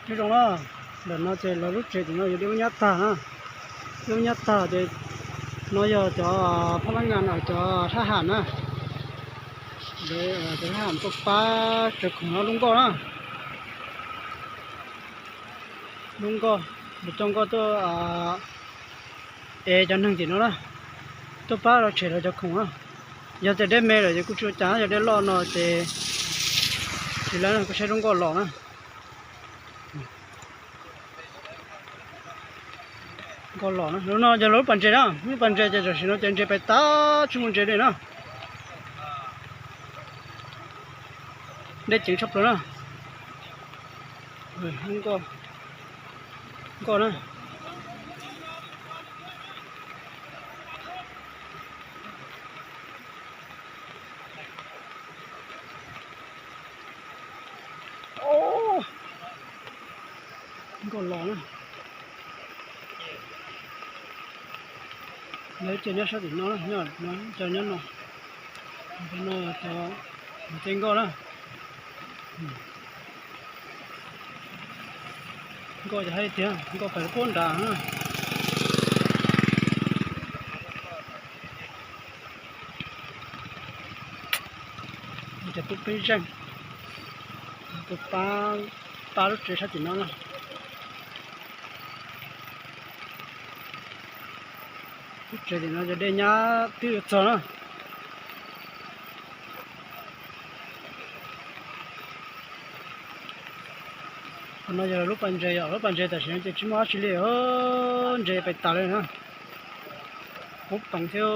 Nyob zoo na, ntawm no ces lawv lub tsev tim no yog dej muab nyab tag na. Dej muab nyab tag ces no yog cov phab lab nyas ntawm cov thab ham na. Lawv cov thab ham tuaj pab cov khoom no lub nkoj na. Lub nkoj, lawv coj nkoj tuaj ev cov neeg tim no na, tuaj pab los tshem lawv cov khoom na. Yog tias dej me lawm ces kuj tsis ua cas, yog dej loj no ces tsis lawv kuj saib lub nkoj los na. Nkoj los na, lub no yog lub pas ntses na, lub pas ntses ces tam sim no ces ntses pais tas tsis muaj ntses li na. Dej ceev tshaj plaws na. Nkoj, nkoj na. Nkoj los na. Lawv cov nyob sab tim no, nyob, cov nyob no, cov no cov tej nkoj na. Nkoj ces hais tias nkoj pais puag nrad na. Cov tub peb zeej, tus pab, pab lub tsev sab tim no na. Lub tsev tim no cov dej nyab twb yuav txog na. Qhov no yog lub pas ntses, yog lub pas ntses tam sim no ces tsis muaj dab tsi li, ntses pais tas li na. Qub peev thiab.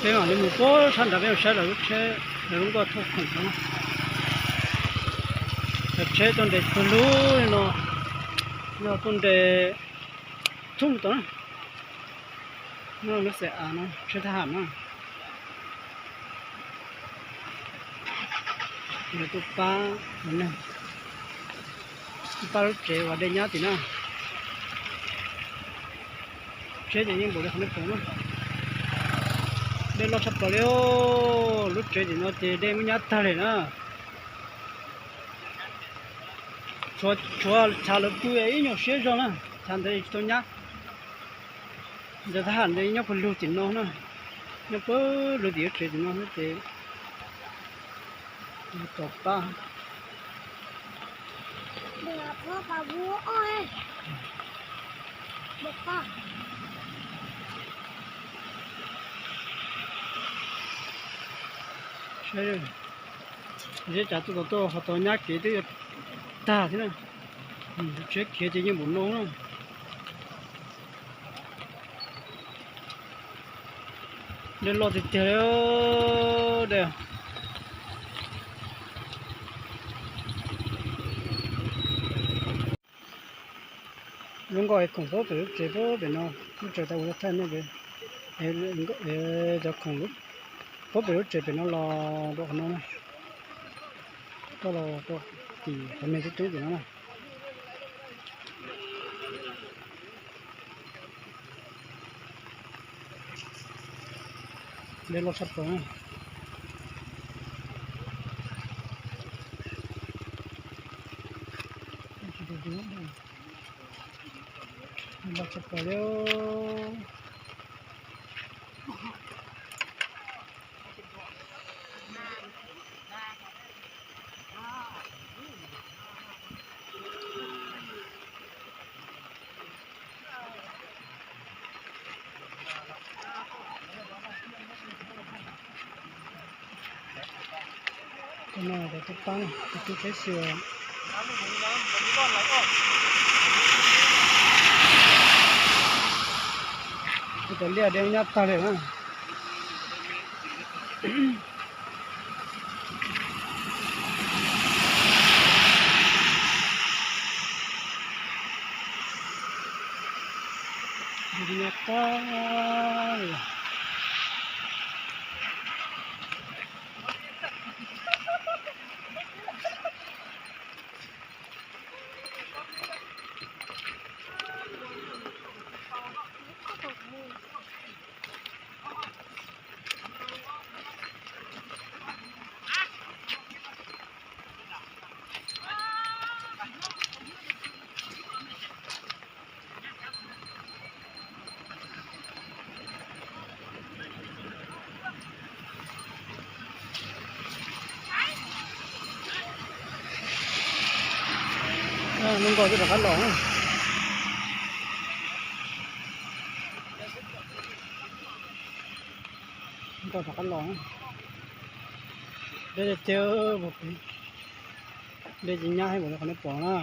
Peb mam li mus puag sab nrad peb mus saib lawv lub tsheb, lawv lub nkoj thauj khoom no. Lawv tsheb tuaj nres pawg lug li no, yog tuaj nres thoob tod na. Lub xeem av no tsheb thab ham na. Lawv tuaj pab, tuaj pab lub tsev uas dej nyab tim na. Tsheb ces yeej npaum li qhov nej pom na. Dej loj tshaj plaws li, lub tsev tim no ces dej muab nyab tag li na. Tshuav chav lawv pw ib nyuag siab zog na, chav ntawd tsis tau nyab. Cov thab ham ntawd nyob pawg lug tim no na, nyob pawg lug tim lub tsev tim no xwb ces tom pab. Saib, zeb tsav tuaj tod tuaj qhov tod nyab kev twb yuav tag thiab na. Tsheb khiav ces yeej npaum no na. Dej loj tiag tiag li, dej. Lub nkoj es khoom puag pem lub tsev puag pem no, lub tsev tau ua thaij nej, cov khoom puag pem lub tsev pem no los rau qhov no na, coj los rau tim qhov me tub tub tim no na. Dej loj tshaj plaws. Dej loj tshaj plaws li. Tus no tus tub pab, tus tub peb xwb. Tus cov liaj dej nyab tag li na. Dej nyab tag li. Hnub nkauj twb rov qab los. Nkauj rov qab los. Dej tiag tiag, dej tsis nyab thiab, qhov nej pom na.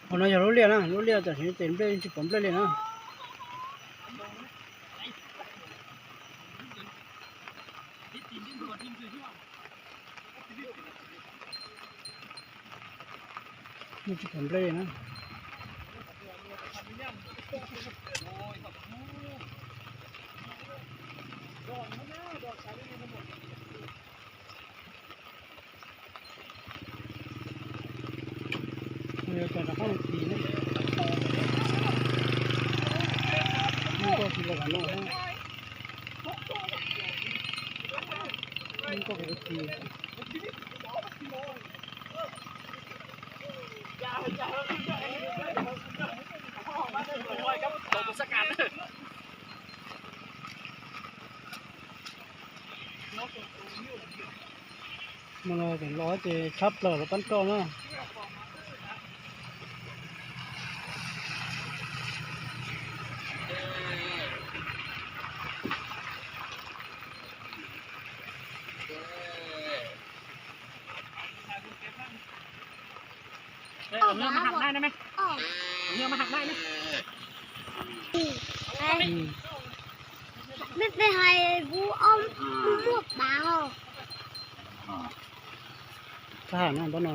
Qhov no yog lub liaj na, lub liaj tam sim no ces nplej tsis pom nplej li na. Tsis pom nplej na. Cov rov qab mus tis na. Nkauj tsis los vam no. Nkauj tis. Hmo no los ces tshab plaws los pab roj na. Mej hais vub ob muaj pav os. Thab ham no npab no.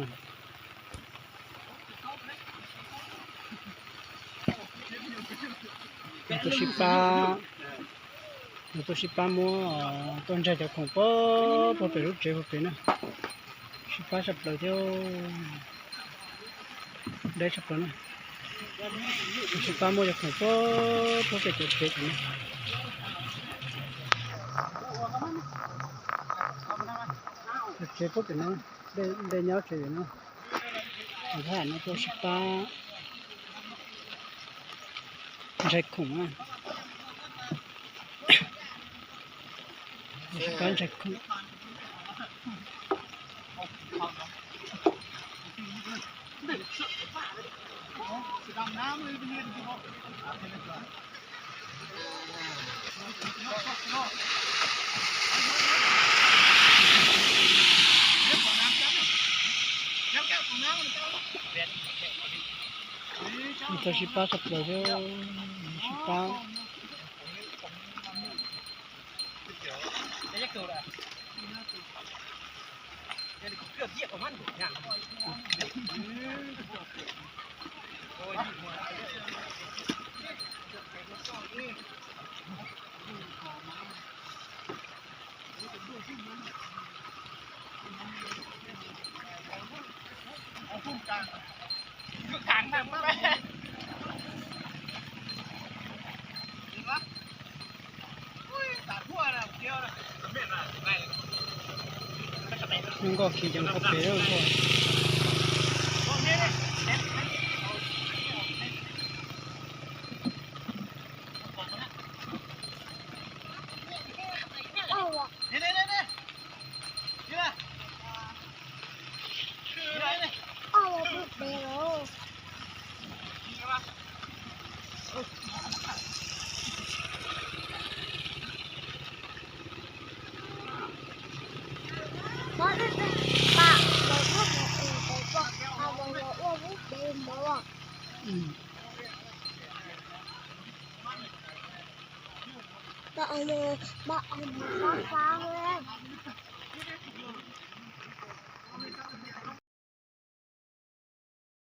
Nws tuaj sib pab, nws tuaj sib pab muab, tuaj ntsaig cov khoom puag pem lub tsev puag pem na. Sib pab tshaj plaws thiab, deb tshaj plaws na. Sib pab muab cov khoom puag pem cov tsev pem na. Cov tsev puag pem no, dej nyob tsev pem no. Thab ham no tuaj sib pab ntsaig khoom na. Sib pab ntsaig khoom. Tau sib pab tshaj plaws thiab, sib pab. Nkauj khi ces nkauj pem lawm. Pab, pab, pab.